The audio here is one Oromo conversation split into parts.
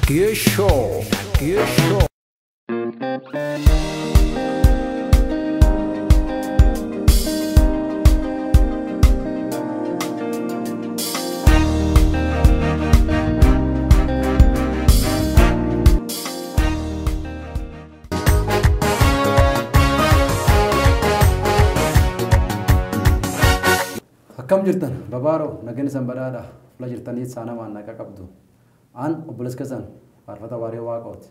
Nageeshoo. Nageeshoo. Akkam jirtan babaaroo nageenyi san badhaadha fuula jirtanii saanamaan naqa qabdu. An obboleessa keessan faarfata waaree waaqooti.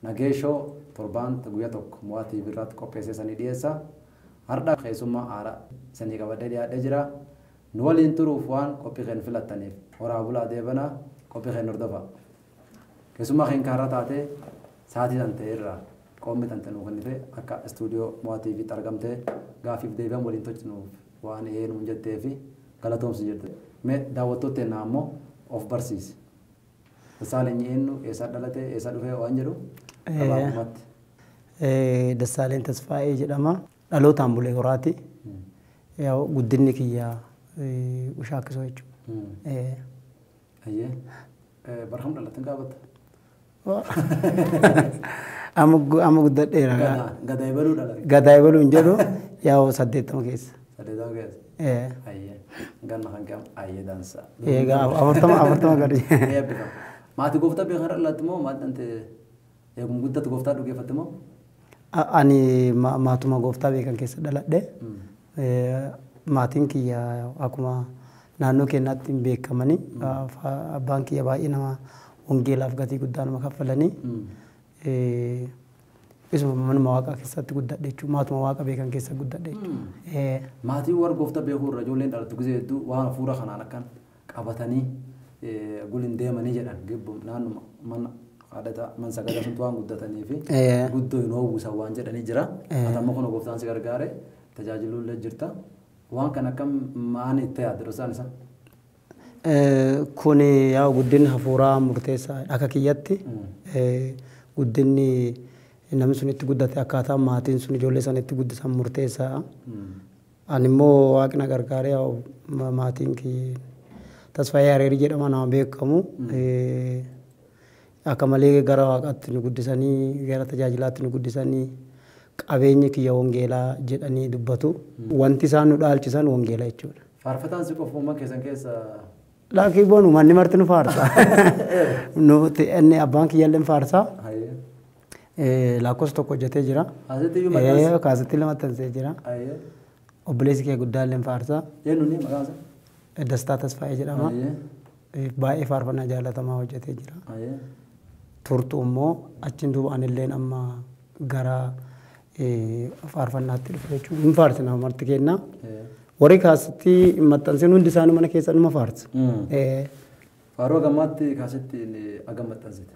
Nageeshoo torbaan guyyaa tokko mo'aa TV irratti qopheessee sanii dhiyeessa. Har'a keessummaa haaraa sanii qabadhee dhiyaadhee jira. Nu waliin turuuf waan qophii keenya filattaniif horaa bulaa deebanaa qophii keenya hordofa. Keessummaa keenya kaarraa taatee sa'aatii tan ta'e irraa qoomni tan ta'e nuu kennite akka istuudiyoo mo'aa TVtti argamtee gaafiif deebi'an waliin tolchinuuf waan eenyuun jettee fi galatoomsi jirte. Mee daawwattoota teenna ammoo of barsiisi. Dassaaleny eenyu eessa dhalate eessa dhufee waan jedhu gabaabumatti. Dassaaleny Tasfaayee jedhama. Dhalootaan Bulee Horaati. Guddinni kiyya Ushaakisoo jechuudha. Ayyee. Barham dhalatte gaafatta? Amma guddadheera. Gadaa ebaluu dhalate. Gadaa ebaluu hin jedhu yaa'u 80 keessa. 80 keessa. Ayyee. Ganna kan qabu ayyee dansa. Egaa 40 gadi. Maatii gooftaa beekan dhalatte moo maal dhante eegum guddatu gooftaa dhugeeffatte moo? Ani maatuma gooftaa beekan keessa dhaladhe. Maatiin kiyya akkuma naannoo keenyaatti hin beekamani. Abbaan kiyya baay'ee nama wangeelaaf gatii guddaa nama kaffalanii. Isuma manuma waaqaa keessatti guddadhe jechuudha. Maatuma waaqa beekan keessa guddadhe jechuudha. Maatiin warra gooftaa beekuu irra ijoolleen dhalattu gisee hedduu waan hafuura kanaan akkan qabatanii guliin deemanii jedhan gibbu naannuma mana haadhata man sagada sun waan guddatanii fi guddoo hin hoowwisan waan jedhanii jira. Ati ammoo kun gooftaan si gargaare tajaajiluullee jirta. Waan kana akkam maani itti yaadde dhoksaan isaa? Kun yaa guddinni hafuuraa murteessaa akka kiyyatti guddinni namni sun itti guddate akkaataa maatiin sun ijoollee sana itti guddisan murteessaa. Ani immoo waaqni gargaaree maatiin kiyya Tasfaayee Areerii jedhama nama beekamu. Akka malee gara waaqaatti nu guddisanii gara tajaajilaatti nu guddisanii qabeenyi kiyya wangeelaa jedhanii dubbatu. Wanti isaan nu dhaalchisan wangeela jechuudha. Faarfataan si qofa uumaa keessan keessa? Laakii boonu manni marti nu faarsa. Nuti inni abbaan kiyyallee faarsa. Lakkoofsa tokko hojjetee jira. Kaasatti iyyuu maxxansa? Kaasatti lama maxxansee jira. Obboleessi kee guddaallee faarsa. Eenyuun maqaan isaa? Dastaa Tasfaayee jedhama. Baay'ee faarfannaa jaalatamaa hojjetee jira. Turtu immoo achiin duuba anilleen amma gara faarfannaatti dhufe jechuudha. Hin faarsina marti kenna. Warri kaasatti maxxansin hundi isaanii mana keessa numa faarsa. Faaruu gammaatti kaasatti hagam maxxansite?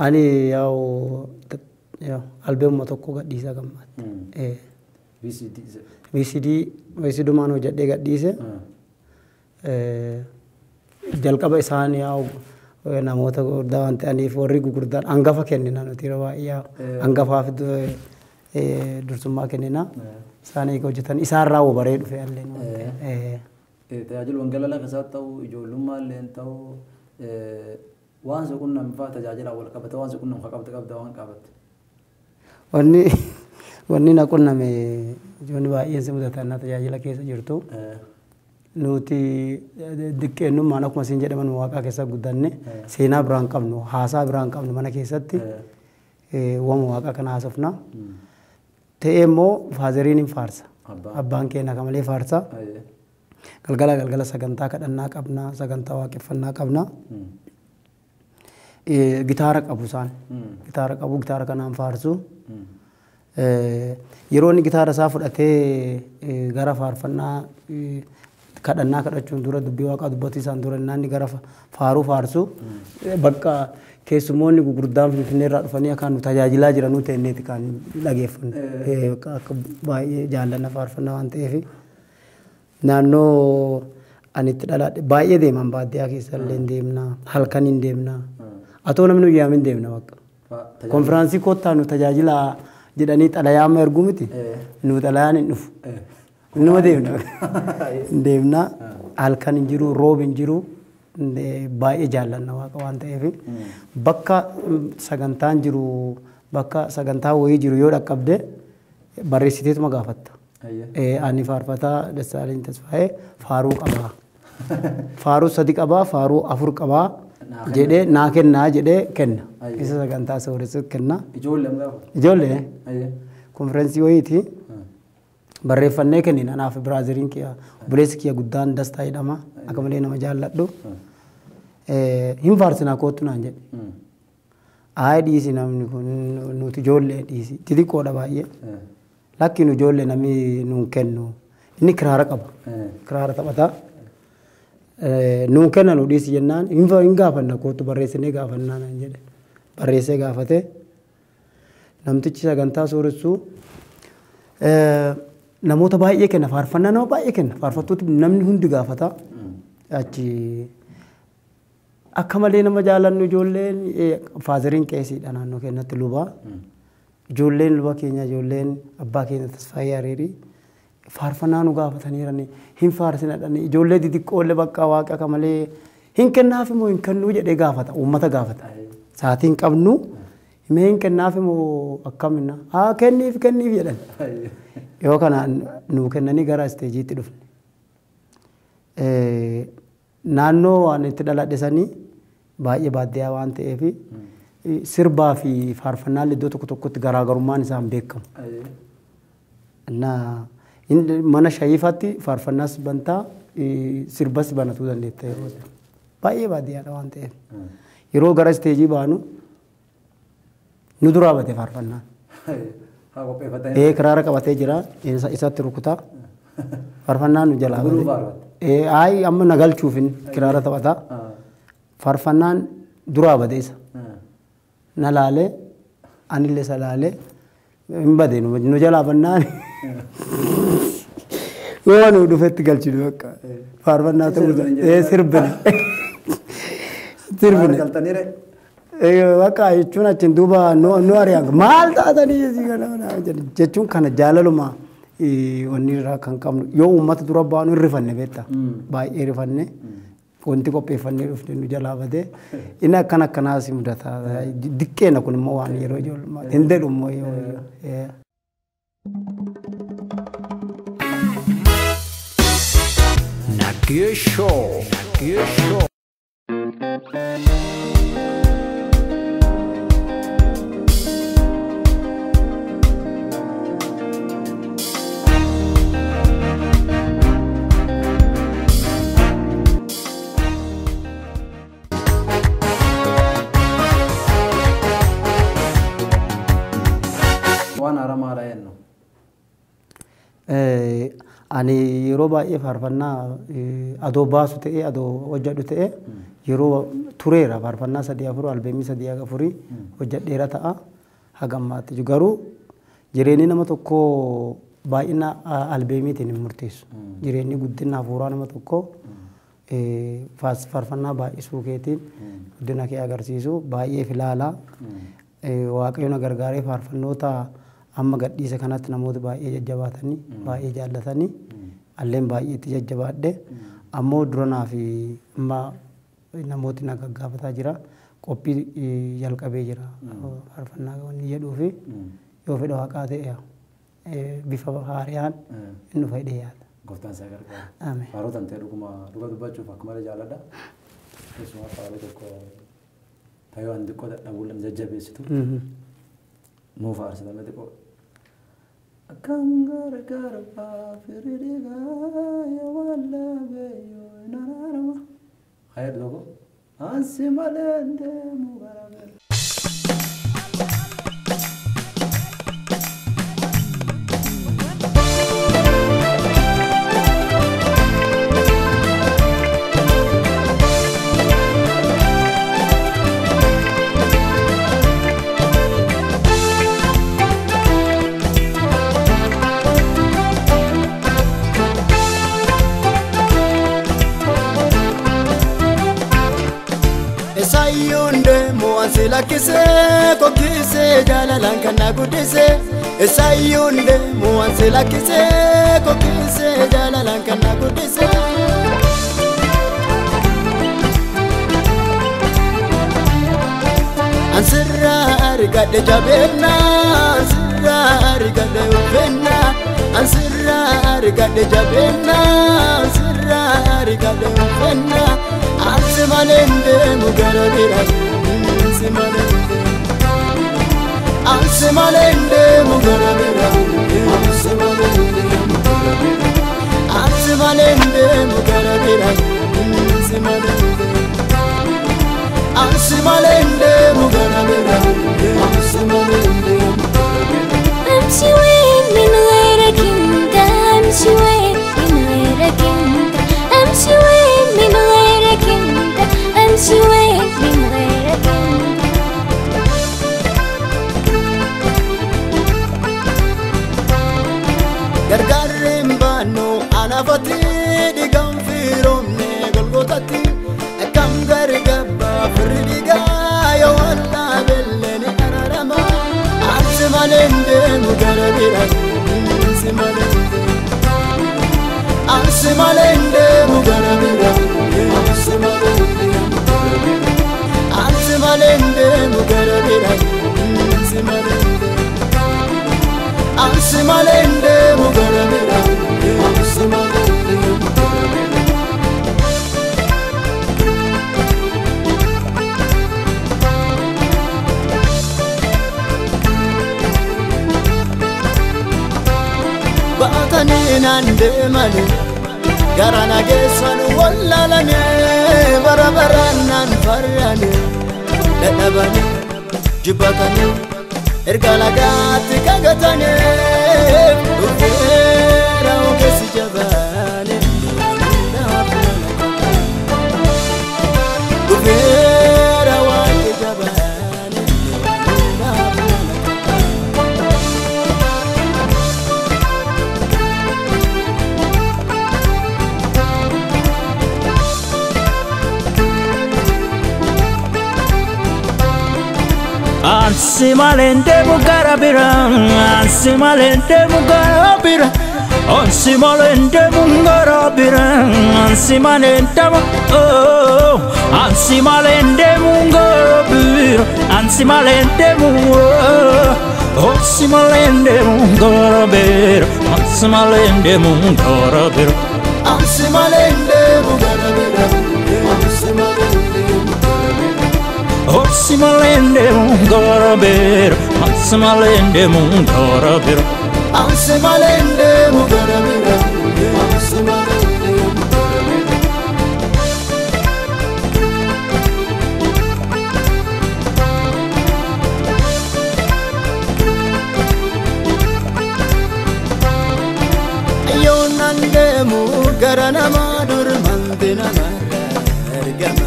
Ani yaa'u albeemuma tokko gadhiisa gammaatti. VCD. VCD VCDumaan hojjedhee gadhiise. Jalqaba isaan yaa'u namoota gurguddaa waan ta'aniif warri gurguddaan hangafa kennina nuti yeroo baay'ee hangafaaf dursummaa kennina. Isaan eega hojjetan isaanirraa baree dhufe illee. Tajaajila wangeelaa keessatti ta'u ijoollummaa illee ta'u waan si qunnam fa'aa tajaajila wal qabate waan si qunnam qabde qabda waan qabatte. Wanni na qunname ijoolli baay'een si mudatan na tajaajila keessa jirtu. Nuti diqqeennummaan akkuma siin jedhaman waaqaa keessa guddanne seenaa biraan qabnu haasaa biraan qabnu mana keessatti waama waaqaa kana haasofna. Ta'ee immoo faazeriin hin faarsa. Abbaan keenya akka malee faarsa. Galgala galgala sagantaa kadhannaa qabna sagantaa waaqeffannaa qabna. Gitaara qabu isaan. Gitaara qabu gitaara kanaan faarsu. Yeroo inni gitaara isaa fudhatee gara faarfannaa kadhannaa kadhachuun dura dubbii waaqaa dubbatu isaan dura inni gara faaruu faarsu bakka keessummoonni gurguddaan Finfinnee irraa dhufanii akka nu tajaajilaa jiranuu ta'inneeti kan dhageeffannu. Akka baay'ee jaallanna faarfannaa waan ta'eef naannoo ani itti dhaladhe baay'ee deeman baadiyyaa keessa illee hin deemna halkan hin deemna atoo namni guyyaa hin deemna bakka. Konfiraansii kottaa nu tajaajilaa jedhanii xalayaa amma erguu miti nu xalayaan hin dhufu. Numa deemna. Deemna halkan hin jiru roobi hin jiru Baay'ee jaallanna waaqa waan ta'eef bakka sagantaan jiru bakka sagantaa wayii jiru yoo dhaqqabde barreessiteetuma gaafatta. Ani faarfataa Dassaaleny Tasfaayee faaruu qabaa. Faaruu 3 qabaa, faaruu 4 qabaa jedhee naa kennaa jedhee kenna. Isa sagantaa sooressu kenna. Ijoollee gaafa. Ijoollee konferensii wayiiti. Barreeffannee kennina anaaf biraaziliin kiyya obboleessi kiyya guddaan Dastaa jedhama. Akka malee nama jaalladhu. Hin faarsinaa kootu naan jedhe. Ayi dhiisi namni kun nuti ijoollee dhiisi. Xixiqqoodha baay'ee. Lakki nu ijoollee namni nuun kennu. Inni kiraara qaba. Kiraara taphataa. Nuun kenna nu dhiisi jennaan hin gaafanna kootu barreessinee gaafannaa naan jedhe. Barreessee gaafate. Namtichi sagantaa sooressuu namoota baay'ee kenna faarfannaa nama baay'ee kenna faarfattooti namni hundi gaafata. Achi akka malee nama jaalannu ijoolleen faazeriin qeesiidha naannoo keenyatti lubaa. Ijoolleen luba keenya ijoolleen abbaa keenya Tasfaayee Areerii faarfannaa nu gaafataniirani hin faarsinadhani ijoollee xixiqqoollee bakka waaqa akka malee hin kennaaf immoo hin kennuu jedhee gaafata uummata gaafata. Sa'aatiin qabnu himee hin kennaaf immoo akkamina haa kenniif kenniif jedhan. Yoo kana nuu kennanii gara isteejiitti dhufne. Naannoo waan itti dhaladhe sanii baay'ee baadiyyaa waan ta'eef sirbaa fi faarfannaan iddoo tokko tokkotti garaagarummaan isaan beekamu. Mana shayiifaatti faarfannaas bantaa sirbas banatuu dandeetta yeroo baay'ee baadiyyaadha waan ta'eef. Yeroo gara isteejii baanu nu duraa bate faarfannaan. Kiraara qabatee jira isatti rukutaa faarfannaan nu jalaa bate. Ayi amma na galchuufin kiraara taphataa faarfannaan duraa bade isa. Na laalee anillee isa laalee hin bade nu jalaa bannaan. Yoo nu dhufetti galchinu bakka faarfannaa ta'uu sirbine. Sirbine. Bakka jechuun achiin duuba nu ari'an maal taatanii jechuun kana jaalaluma wanni irraa kan qabnu yoo uummata dura baanu hin rifanne beektaa baay'ee rifanne wanti qopheeffannee dhufne nu jalaa badee inni akkana akkanaas mudata diqqeena kun immoo waan yeroo ijoollummaa hin jedhu immoo yoo. Nageeshoo. Nageeshoo. Waan haaraa maal jennu? Ani yeroo baay'ee faarfannaa adoo baasu ta'ee adoo hojjedhu ta'ee yeroo tureera faarfannaa 3 4 albeemii 3 4 hojjedheera ta'a haga ammaatti garuu jireenyi nama tokkoo baay'ina albeemiitiin hin murteessu. Jireenyi guddina hafuuraa nama tokkoo faarfannaa baay'isuu keetiin guddina kee agarsiisu baay'ee filaalaa waaqayyo na gargaaree faarfannoota amma gadhiisa kanatti namoota baay'ee jajjabaatanii baay'ee jaallatanii alleen baay'ee itti jajjabaadhe ammoo duranaa fi amma namooti na gaggaafataa jira qophii jalqabee jira faarfannaa wanni jedhuu fi yoo fedha waaqaa ta'e bifa haariyaan inni fayyadee yaada. Gooftaan isaa gargaara. Ameen. Faaruu tan ta'e dhuguma dhuga dubbachuuf akka malee jaalladha. Keessumaa faaruu tokko ta'ee waan xiqqoo dadhabuu lama jajjabeessitu. Nuu faarsitame xiqqoo. Akkam gargaar firii dhiigaa yoo waan labeeyyoo hin araarama. Hayya tokko. Ansi malee deemu gara bira. Lakkisee kokkisee jaalalaan kan na guddisee Isaayyuun deemu waan si lakkisee kokkisee jaalalaan kan na guddisee. Argadhe jabeenya sirraa argadhe ulfeenna ansirraa argadhe jabeenya sirraa argadhe ulfeenna ansi malee hin deemu gara biraa ansi malee hin deemu ansi malee hin deemu gara biraa ansi malee hin deemu gara biraa ansi malee hin deemu gara biraa ansi malee hin deemu ansi malee hin deemu gara biraa ansi malee hin deemu gara biraa. أمشي وين من غيرك انت أمشي وين من غيرك انت أمشي وين من غيرك انت أمشي وين من غيرك انت. Gargaarri hin baannu anaafatti dhiigaan firoomne golgootatti akkam gargabbaa firri dhiigaa yoo wallaa bellee ni araarama ansi malee hin deemu gara biraa ansi malee hin deemu ansi malee hin deemu gara biraa ansi malee hin deemu gara biraa ansi malee hin deemu gara biraa ansi malee hin deemu ansi malee hin deemu gara biraa ansi malee hin deemu gara biraa. Baatanii naan deemanii gara na geessan wallaalanii bara baraan naan farranii dadhabanii jibbatanii erga lagaatti kagatanii dhufeera ogeessi jabaanii dhufeera waaqni jabaanii. Ansi malee hin deemu gara biraa, ansi malee hin deemu gara biraa, ansi malee hin deemu gara biraa, ansi malee hin deemu, oh, ansi malee hin deemu gara biraa, ansi malee hin deemu, oh, ansi malee hin deemu gara biraa, ansi malee hin deemu gara biraa. Ansi malee hin deemu gara biraa ansi malee hin deemu gara biraa. Ansi malee hin deemu gara biraa, ansi malee hin deemu gara biraa. Ansi malee hin deemu gara biraa ansi malee hin deemu gara biraa. Yoonaan deemu gara namaa dur manti namarra argama.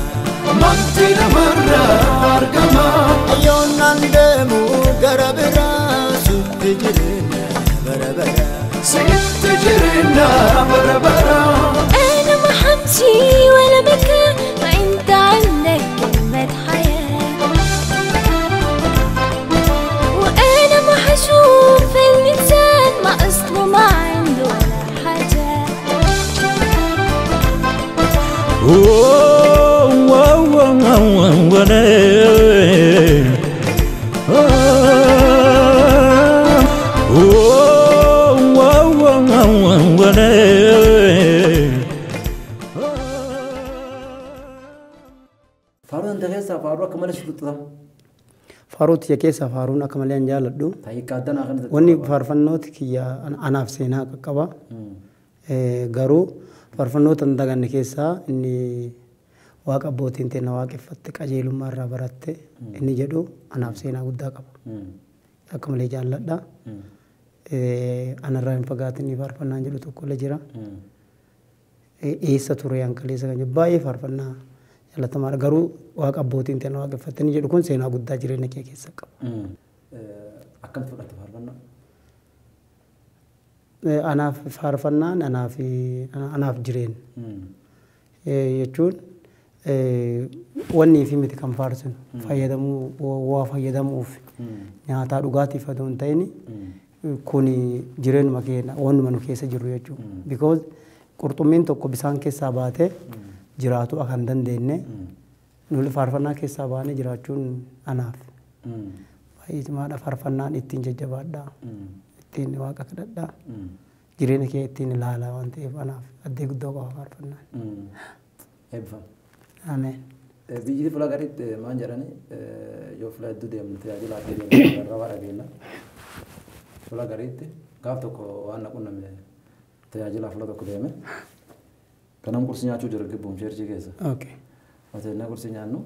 Manti namarra argama. Yoonaan deemu gara biraa sutti jireenya bara bara. Sitti jireenya bara bara. أنا ما حمشي ولا مكان ما أنت عندك كلمة حياة وأنا ما حشوف الإنسان ما أصله ما عنده ولا حاجة. Oh, oh, oh, oh, oh, oh, oh, oh, oh. Faaruun anta keessaa faaruu akka malee shituuxxata. Faaruu tiyya keessaa faaruun akka malee an jaalladhu. Taayikkaa addanaa kana Wanni faarfannooti kiyya anaaf seenaa qaqqaba. Garuu faarfannoota hin daganne keessaa inni waaqa abbootiin teenya waaqeffatte qajeelummaa irraa baratte inni jedhu anaaf seenaa guddaa qaba. Akka malee jaalladha. Anarraa hin fagaatin faarfannaan jedhu tokkollee jira. Eessa ture hankaleessa kan jedhu baay'ee faarfannaa jaallatamaadha. Garuu waaqa abbootiin teenya waaqeffatte inni jedhu kun seenaa guddaa jireenya kee keessa qaba. Akkamitti fudhatte faarfannaa? Anaaf faarfannaan anaaf jireenya. Jechuun wanni fi miti kan faarsinu fayyadamuu waa fayyadamuuf nyaataa dhugaatiif otoo hin ta'in kun jireenyuma keenya wannuma nu keessa jirru jechuudha. Because qurxummiin tokko bisaan keessaa baatee jiraatu akka hin dandeenye nuli faarfannaa keessaa baanee jiraachuun anaaf Baay'ee cimaadha faarfannaan ittiin jajjabaadha. Ittiin waaqa kadhadha. Jireenya kee ittiin ilaala waan ta'eef anaaf addee guddoo qaba faarfannaan. Eebbifama. Ameen. Biyyi fuula gadiitti maal jedhani yoo fuula hedduu deemnu tajaajila adda deemnu irraa waa dhageenya. Fuula gadiitti gaaf tokko waan na qunname tajaajila fuula tokko deeme. Kanam qursii nyaachuu jiru gibbuun cheerchii keessa. Okay. Hoteelna qursii nyaannu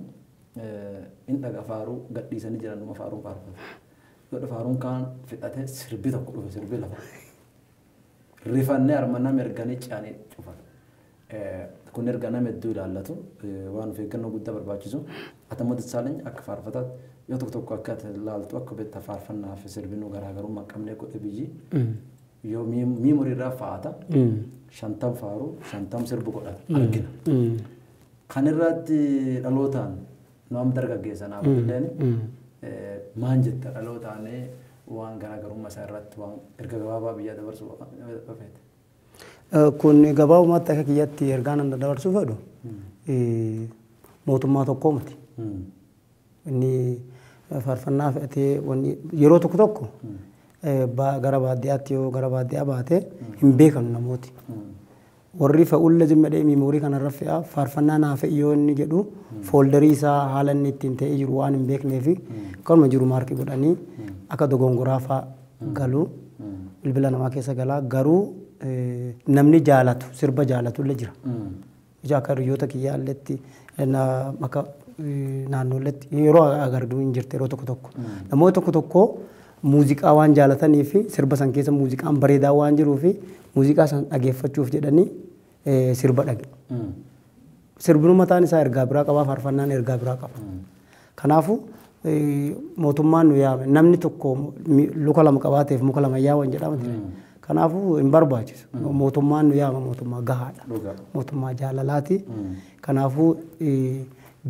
in dhaga faaruu gadhiisanii jiran dhuma faaruun faarfatu. Yoo faaruun kaan fixatee sirbi tokko dhufe sirbi lafa. Rifannee harma nama erganii ce'anii cufan. Kun erga nama hedduu ilaallatu waan of eeggannoo guddaa barbaachisu. Ati immoo Dassaalany akka faarfataatti yoo tokko tokko akka ati ilaaltu akka beektaa faarfannaa fi sirbinuu garaagarummaa qabnee godhe biyyi yoo miimurii irraa fa'aata 50 faaruu 50 sirbu godhata argina. Kan irratti dhalootaan nu amma dargaggeessa naaf illeen maan jetta dhalootaan waan garaagarummaa isaa irratti waan erga gabaabaa biyyaa dabarsuu dhufeeti. Kun gabaabumatti akka kiyyatti ergaan an dabarsuu fedhu mootummaa tokkoo miti. Inni faarfannaa fe'atee wanni yeroo tokko tokko gara baadiyyaatti yoo gara baadiyyaa baate hin beekanu namooti. Warri fe'ullee zimmadhee miimoorii kanarra fe'a faarfannaa naa fe'i yoo inni jedhu fooldarii isaa haala inni ittiin ta'ee jiru waan hin beekneef kanuma jiru maarkii godhanii akka dogongoraa fa'a galu bilbila namaa keessa galaa garuu namni jaalatu sirba jaalatu illee jira. Ija akka hiriyoota kiyyaa illeetti akka naannoolletti yeroo agartuu hin jirte yeroo tokko tokko. Namoota tokko tokko muuziqaa waan jaalatanii fi sirba san keessa muuziqaan bareedaa waan jiruu fi muuziqaa san dhageeffachuuf jedhanii sirba dhage. Sirbinu mataan isaa ergaa biraa qaba faarfannaan ergaa biraa qaba. Kanaafuu mootummaan nu yaame namni tokko luka lama qabaateef muka lama yaawan jedhama ture. Kanaafuu hin barbaachisu. Mootummaan nu yaama mootummaa gahaadha. Mootummaa jaalalaati. Kanaafuu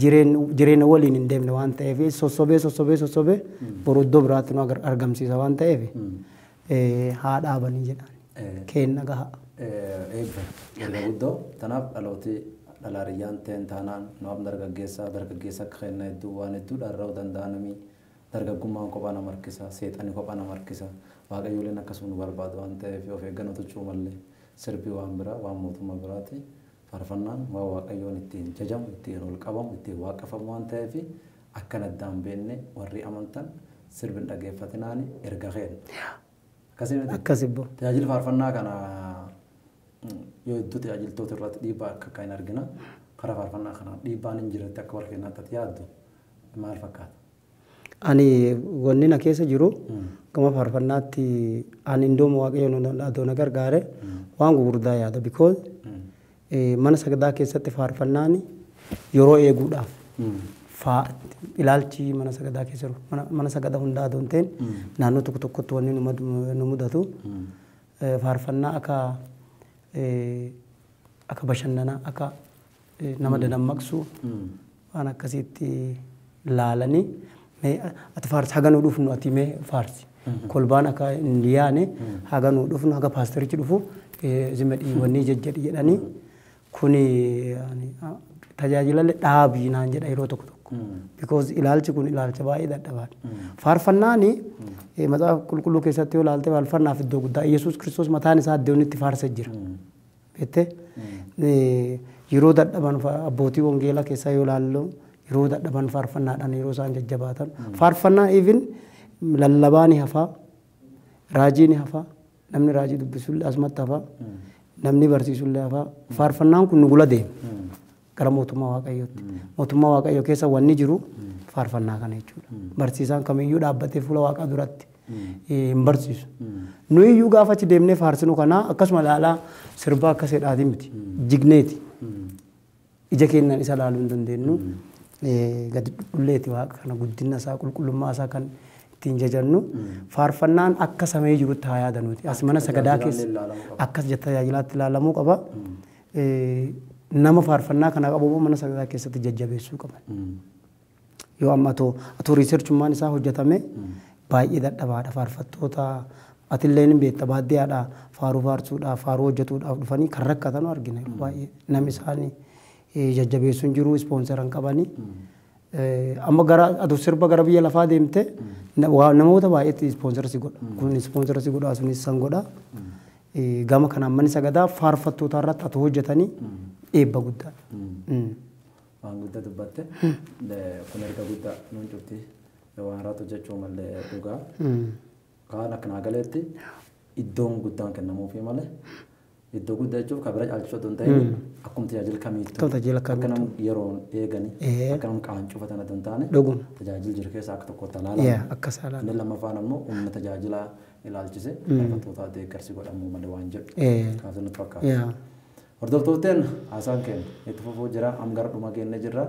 jireenya waliin hin deemne waan ta'eef sossobee sossobee sossobee boru iddoo biraatti nu argamsiisa waan ta'eef haa dhaabanii jedhaan. Kenna gahaa. Eebba erga guddoo tanaaf dhalooti dhalaariyyaan ta'een taanaan nu amma dargaggeessa dargaggeessa akka kenna hedduu waan hedduu dharra'uu danda'anami dargaggummaan kophaa nama harkisa seexanni kophaa nama harkisa waaqayyooleen akkasuma nu barbaadu waan ta'eef of eeggannoo tochuu malee sirbi waan biraa waan mootummaa biraati faarfannaan waan waaqayyoon ittiin jajamu ittiin ol qabamu ittiin waaqeffamu waan ta'eef akkan addaan beenne warri amantan sirbi dhaggeeffatinaani erga kenna. Akkasibbo. Tajaajila faarfannaa kana yoo hedduu tajaajiltoota irratti dhiibbaa akka akka hin argina karaa faarfannaa kanaan dhiibbaan hin jiretti akka warra keenyaatti yaaddu maal fakkaata? Ani wanni na keessa jiru gama faarfannaatti ani indooma waaqayyoon adoo na gargaare waan gurguddaa yaada because mana sagadaa keessatti faarfannaan yeroo eeguudhaaf ilaalchi mana sagadaa keessa jiru mana sagadaa hundaa adoo hin ta'in naannoo tokko tokkotti wanni nu mudatu faarfannaa akka akka bashannanaa akka nama dadammaqsu waan akkasiitti laalanii mee ati faarsi haga nu dhufnu ati mee faarsi kolbaan akka hin yaane haga nu dhufnu haga paasterichi dhufu zimma dhiiwwanii jajjadhi jedhanii kuni tajaajila dhaabii naan jedha yeroo tokko tokko. Because ilaalchi kun ilaalcha baay'ee dadhabaadha. Faarfannaani macaafa qulqulluu keessatti yoo ilaalte faarfannaaf iddoo guddaa Yesuus Kiristoos mataan isaa iddoo inni itti faarsa jira. Beektee yeroo dadhaban abbootii wangeelaa keessaa yoo ilaallu yeroo dadhaban faarfannaadhaan yeroo isaan jajjabaatan faarfannaa even lallabaa ni hafaa raajii ni hafaa namni raajii dubbisullee asumatti hafaa namni barsiisullee hafaa faarfannaan kun nu gula deema. Gara mootummaa waaqayyootti. Mootummaa waaqayyoo keessa wanni jiru faarfannaa kana jechuudha. Barsiisaan kamiyyuu dhaabbatee fuula waaqaa duratti hin barsiisu. Nu iyyuu gaafa achi deemnee faarsinu kana akkasuma ilaalaa sirbaa akka sedhaatii miti. Jigneeti. Ija keenyaan isa ilaaluu hin dandeenyu. Gadi dhulleeti waaqa kana guddina isaa qulqullummaa isaa kan ittiin jajannu. Faarfannaan akka samee jirutti haa yaadanuuti. As mana sagadaa keessa akkas tajaajilaatti ilaalamuu qaba. Nama faarfannaa kana qabu mana sagadaa keessatti jajjabeessuu qaban. Yoo amma atoo riisarchummaan isaa hojjetame baay'ee dadhabaadha faarfattoota atillee ni beekta baadiyyaadha faaruu faarsuudhaaf faaruu hojjetuudhaaf dhufanii kan rakkatan argina yeroo baay'ee namni isaanii jajjabeessuun jiru ispoonsara hin qabanii. Amma gara atoo sirba gara biyya lafaa deemte Namoota baay'eetti ispoonsarsi godha. Kun ispoonsarsi godha sunis san godha. Gama kanaan manni sagadaa faarfattoota irratti ati hojjetanii eebba guddaadha. Waan guddaa dubbatte kun erga guddaa nuun cufti waan irratti hojjechuu malee dhugaa. Kaan akka naa galeetti iddoon guddaan kennamuufi malee iddoo guddaa jechuuf kan bira caalchisuu otoo hin ta'in akkuma tajaajila kamiittuu akka nam yeroon eegani akka nam qaan cufatan otoo hin taane tajaajila jiru keessaa akka tokkotti ilaalamu. Inni lammaffaan ammoo humna tajaajilaa ilaalchise faarfattoota deeggarsi godhamuu malee waan jedhu. Kanaaf nutti fakkaata. Hordoftootteen haasaan keenya itti fufuu jira amma gara dhuma keenya jirra.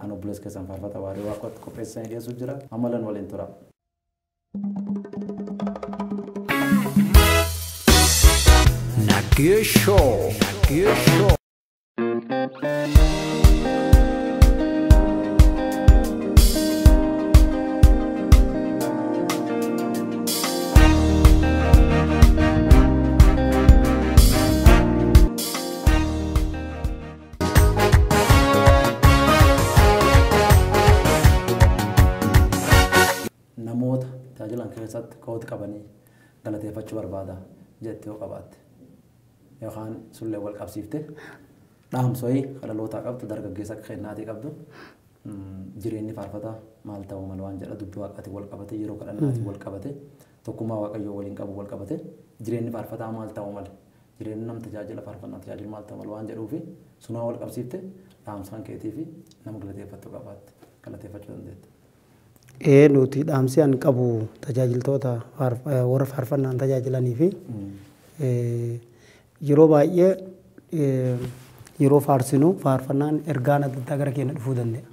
Ani obboleessa keessan faarfata Waaree Waaqootti qopheessanii dhiyeessuu jira. Amma lan waliin tura. Nagee Show. Nagee Show. Namoota tajaajilan keessatti kooti qabanii galateeffachuu barbaada jettee yoo qabaatte yookaan sullee wal qabsiifte dhaamsooyi dhalootaa qabdu dargaggeessa akka kennaatii qabdu jireenyi faarfataa maal ta'uu mala waan jedha dubbii waaqaatiin wal qabate yeroo kadhannaatiin wal qabate tokkummaa waaqayyoo waliin qabu wal qabate jireenyi faarfataa maal ta'uu mala jireenyi nam tajaajila faarfannaa tajaajila maal ta'uu mala waan jedhuufi sunaa wal qabsiifte dhaamsaan keetii fi nama galateeffattu qabaatte galateeffachuu dandeette. Nuti dhaamsi an qabu tajaajiltoota warra faarfannaan tajaajilanii fi yeroo baay'ee yeroo faarsinu faarfannaan ergaan adda addaa gara keenya dhufuu danda'a.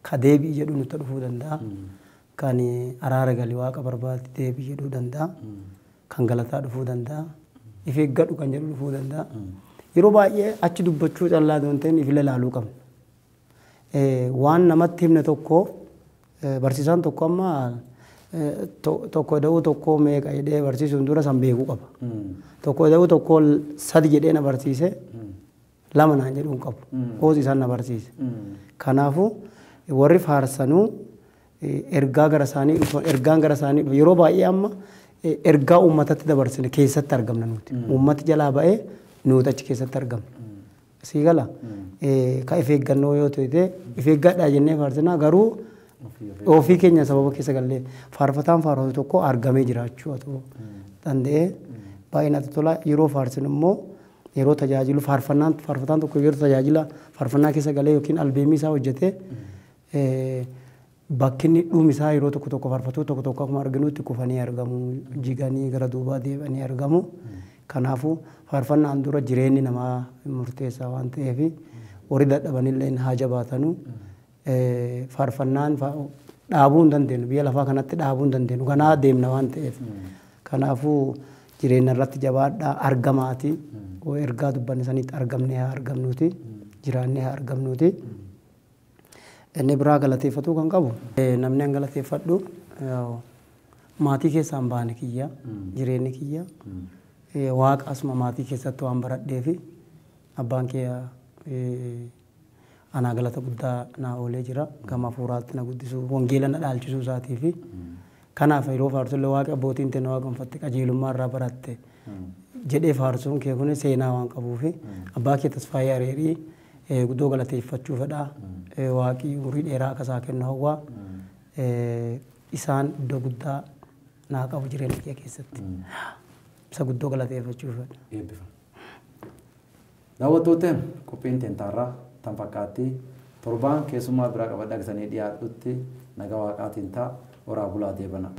Ka deebii jedhu nutti dhufuu danda'a. Kan araara galii waaqa barbaade deebii jedhuu danda'a. Kan galataa dhufuu danda'a. If eeggadhu kan jedhu dhufuu danda'a. Yeroo baay'ee achi dubbachuu callaa osoo hin ta'in ifillee ilaaluu qabna. Waan namatti himne tokko barsiisaan tokko amma tokko da'uu tokko meeqa jedhee barsiisuun dura san beekuu qaba. Tokko da'uu tokko sadi jedhee na barsiise lama naan jedhuu hin qabu. Koos isaan na barsiise. Kanaafuu warri faarsanuu ergaa gara isaanii dhufu ergaan gara isaanii dhufu yeroo baay'ee amma ergaa uummatatti dabarsine keessatti argamna nuti. Uummati jalaa ba'ee nuti achi keessatti argamna. Sii gala ka if eeggannoo yoo ta'e if eeggadhaa jennee faarsinaa garuu ofii keenya sababa keessa gallee faarfataan faarfatu tokko argamee jiraachuu otoo danda'ee baay'inatti tola yeroo faarsinu immoo yeroo tajaajilu faarfataan tokko yeroo tajaajila faarfannaa keessa galee yookiin albeemii isaa hojjetee bakki inni dhuumi isaa yeroo tokko tokko faarfatuu tokko tokko akkuma arginutti kufanii argamu jiganii gara duubaa deebi'anii argamu. Kanaafuu faarfannaan dura jireenyi namaa murteessaa waan ta'eef warri dadhabanillee haa jabaatanuu. Faarfannaan dhaabuu hin dandeenyu biyya lafaa kanatti dhaabuu hin dandeenyu kanaa deemna waan ta'eef kanaafuu jireenya irratti jabaadhaa argamaati ergaa dubbanne sanitti argamnee haa argamnuuti jiraannee haa argamnuuti. Inni biraa galateeffatuu kan qabu namni an galateeffadhu maatii keessaan baane kiyya jireenyi kiyya waaqa asuma maatii keessatti waan baradhee fi abbaan kiyya anaa galata guddaa naa oolee jira gama hafuuraatti na guddisuu wangeela na dhaalchisuu isaatii fi kanaaf yeroo faarsullee waaqa abbootiin ta'e waaqonfatte qajeelummaa irraa baratte jedhee faarsuun kee kun seenaa waan qabuufi abbaa kee Tasfaayee Areerii guddoo galateeffachuu fedha waaqii umurii dheeraa akka isaa kennu hawwaa isaan iddoo guddaa naa qabu jireenya kee keessatti isa guddoo galateeffachuu fedha. Eebbifama. Daawwattooteen qophiin teentaarraa tan fakkaatti torbaan keessummaa biraa qabadhaa gisanii dhiyaadhutti nagaa waaqaatiin ta'a horaa bulaa deebana.